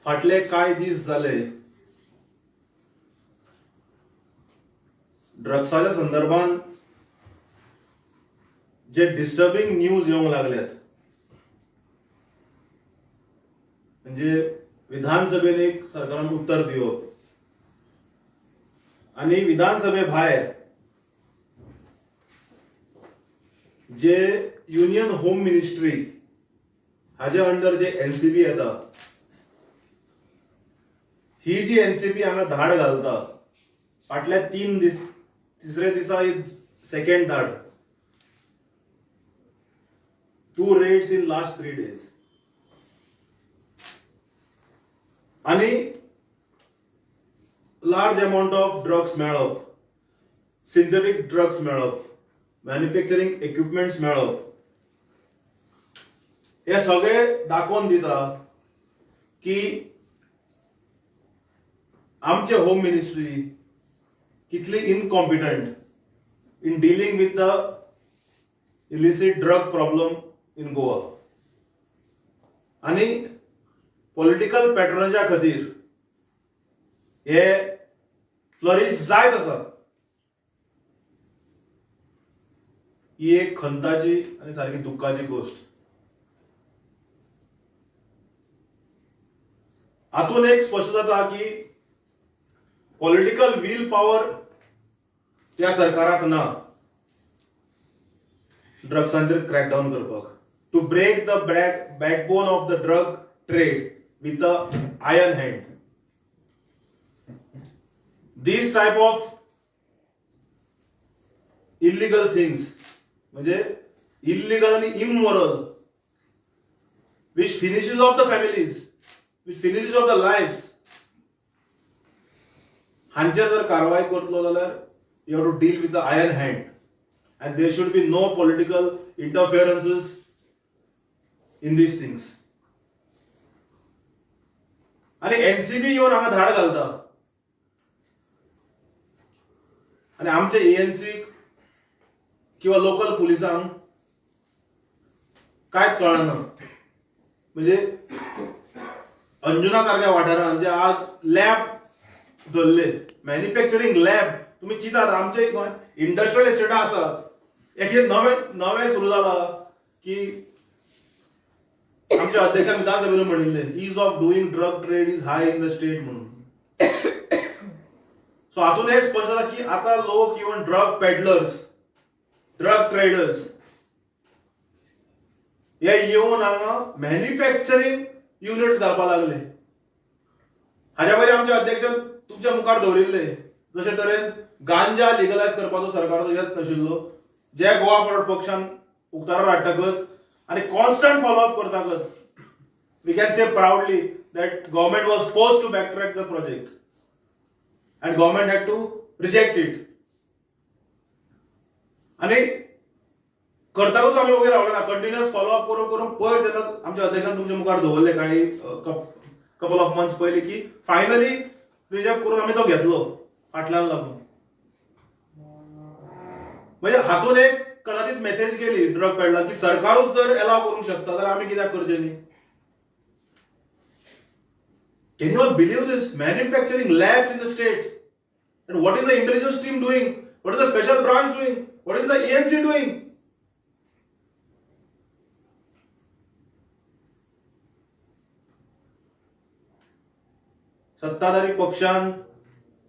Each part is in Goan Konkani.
फाटले कांय दीस जाले ड्रग्साच्या संदर्भात जे डिस्टर्बिंग न्यूज येवंक लागल्यात, म्हणजे विधानसभेन एक सरकारान उत्तर दिवप आनी विधानसभे भायर जे युनियन होम मिनिस्ट्री हाजे अंडर जे एनसीबी येता, ही जी एनसीबी हांगा धाड घालता फाटल्या 3 दीस, तिसऱ्या दिसा सेकंड धाड, 2 raids in last 3 days आणि लार्ज अमाऊंट ऑफ ड्रग्स मेळप, सिंथेटीक ड्रग्स मेळप, मॅन्युफॅक्चरींग इक्विपमेंट्स मेळप, हे सगळे दाखोवन दिता की आमचे होम मिनिस्ट्री कितली incompetent in dealing with the illicit drug problem in Goa. आणि पॉलिटिकल पॅट्रनाजा खातीर हे फ्लरीश जायत आसा. ही एक खंताची आनी सारकी दुख्खाची गोश्ट. हातून एक स्पश्ट जाता की पॉलिटिकल will power त्या सरकाराक ना ड्रग्सांचेर क्रॅकडावन करपाक, to break the backbone of the drug trade with a iron hand. These type of illegal things, म्हणजे इल्लिगल आणि immoral, which finishes off the families, which finishes off the lives, हांचेर जर कारवाय करतलो जाल्यार you have to deal with the iron hand and there should be no political interferences in these things. आणि एनसीबी येवन हांगा धाड घालता आणि आमचे एएनसी किंवा लोकल पुलिसांक कांयच कळना. म्हणजे अंजुना सारख्या वाठारांत जे आज लॅब धरले, मॅन्युफॅक्चरींग लॅब, तुम्ही चिंतात आमचे इंडस्ट्रियल एस्टेटा आसा, एक हे नवें नवें सुरू जाला की आमच्या अध्यक्षान विधानसभेन म्हणिल्लें, ease of doing drug trade is high in the state म्हणून. सो हातून हे स्पश्ट जाता की आता लोक even drug peddlers, drug traders हे येवन हांगा मॅन्युफॅक्चरींग युनिट्स घालपाक लागले. हाज्या पयलीं आमच्या अध्यक्षान तुमच्या मुखार दवरिल्ले, जशे तरेन गांजा लिगलायज करपाचो सरकाराचो यत्न आशिल्लो, जे गोवा फॉरवर्ड पक्षान उक्ताडार हाडटकच आनी कॉन्स्टंट फॉलोअप करताकच, we can say proudly that government was forced to backtrack the project and government had to reject it. आणि करताकच आमी वगैरे रावले ना, कंटिन्युअस फॉलोअप करून करून पयर जेन्ना आमच्या अध्यक्षान तुमच्या मुखार दवरले काही कपल ऑफ मंथ्स पयली की फायनली रिजेक्ट करून आमी तो घेतलो फाटल्यान लागून. म्हणजे हातून एक कदाचित मेसेज गेली ड्रग पेडला की सरकारूच जर एलाव करूंक शकता तर आमी कित्याक करचें न्ही. Can you all believe this? Manufacturing labs in the state. And what is the intelligence team doing? What is the special branch doing? What is the ANC doing? सत्ताधारी पक्षान,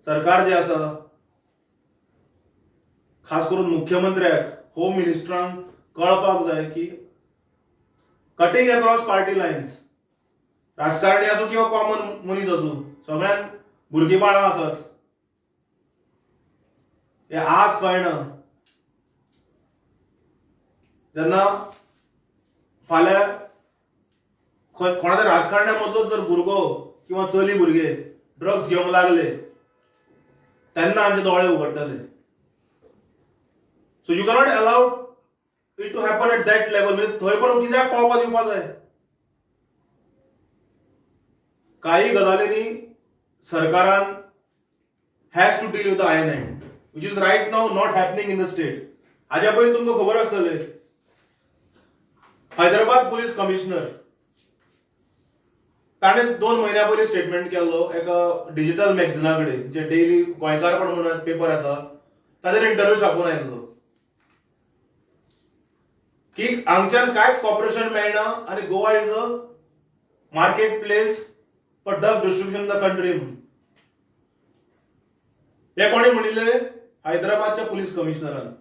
सरकार जे आसा, खास करून मुख्यमंत्र्याक, होम मिनिस्टरांक कळपाक जाय की कटिंग अक्रॉस पार्टी लायन्स, राजकारणी आसूं किंवा कॉमन मनीस आसूं, सगळ्यांक भुरगीं बाळां आसात. हे आज कळना जेन्ना फाल्यां कोणाच्या राजकारण्या मदलो जर भुरगो किंवा चली भुरगे ड्रग्स घेवंक लागले तेन्ना आमचे दोळे उगडटले. So you cannot allow it to happen at that level. म्हणजे थंय पर्यंत कित्याक पावपा दिवपा जाय. काही गजालींनी सरकारान has to deal with the iron hand, which is right now not happening in the state. हाज्या पयलीं तुमकां खबर आसतलें, हैदराबाद पुलीस कमिशनर ताणें 2 म्हयन्या पयलीं स्टेटमेंट केल्लो एका डिजिटल मॅगझिना कडेन, जे डेली गोंयकारपण म्हणून पेपर येता, ताचेर इंटरव्यू छापून आयिल्लो की हांगच्यान कांयच कॉपरेशन मेळना आनी Goa is a market place for drug distribution in the country म्हणून. हे कोणी म्हणिल्ले? हैदराबादच्या पुलीस कमिशनरान.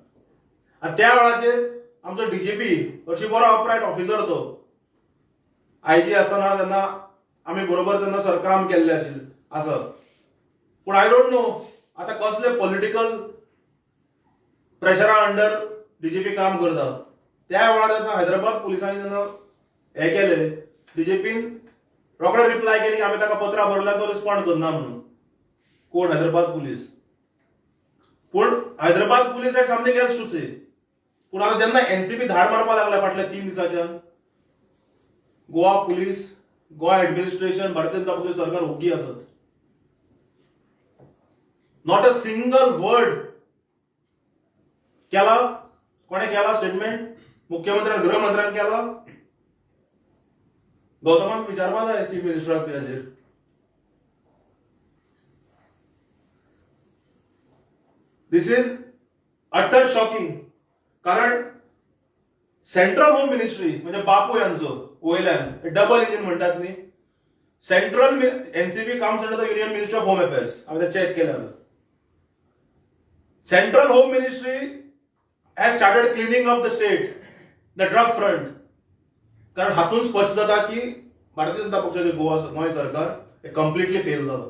आनी त्या वेळाचेर आमचो डीजीपी, हरशीं बरो अपरायट ऑफिसर तो, आयजी आसतना तेन्ना आमी बरोबर तेन्ना सर काम केल्लें आशिल्लें आसा. पूण I don't know आतां कसले पॉलिटिकल प्रेशरा अंडर डीजीपी काम करता. त्या वेळार जेन्ना हैदराबाद पुलिसांनी जेन्ना हे केले, डीजीपीन रोखडे रिप्लाय केली की आमी ताका पत्रां बरयल्यार तो रिस्पॉन्ड करना म्हणून. कोण? हैदराबाद पुलीस. पूण Hyderabad Police had something else to say. पूण आतां जेन्ना एनसीबी धाड मारपाक लागल्या फाटल्या 3 दिसाच्यान, गोवा पुलीस, गोवा ऍडमिनिस्ट्रेशन, भारतीय जनता पक्ष सरकार ओग्गी आसत. Not a single word. केला कोणे? केला स्टेटमेंट मुख्यमंत्र्यान, गृहमंत्र्यान केला? गौतमाक विचारपा जाय चीफ मिनिस्टराक हाजेर. This is utter shocking, कारण सेंट्रल होम मिनिस्ट्री म्हणजे बापू यांचो वयल्यान डबल इंजिन म्हणटात न्ही. Central NCB comes under the Union Ministry of Home Affairs. हांवें ते चॅक केलें. Central Home Ministry has started cleaning up the state, the drug front. कारण हातून स्पश्ट जाता की भारतीय जनता पक्षाचे गोवा गोंय सरकार हे कंप्लिटली फेल जालां.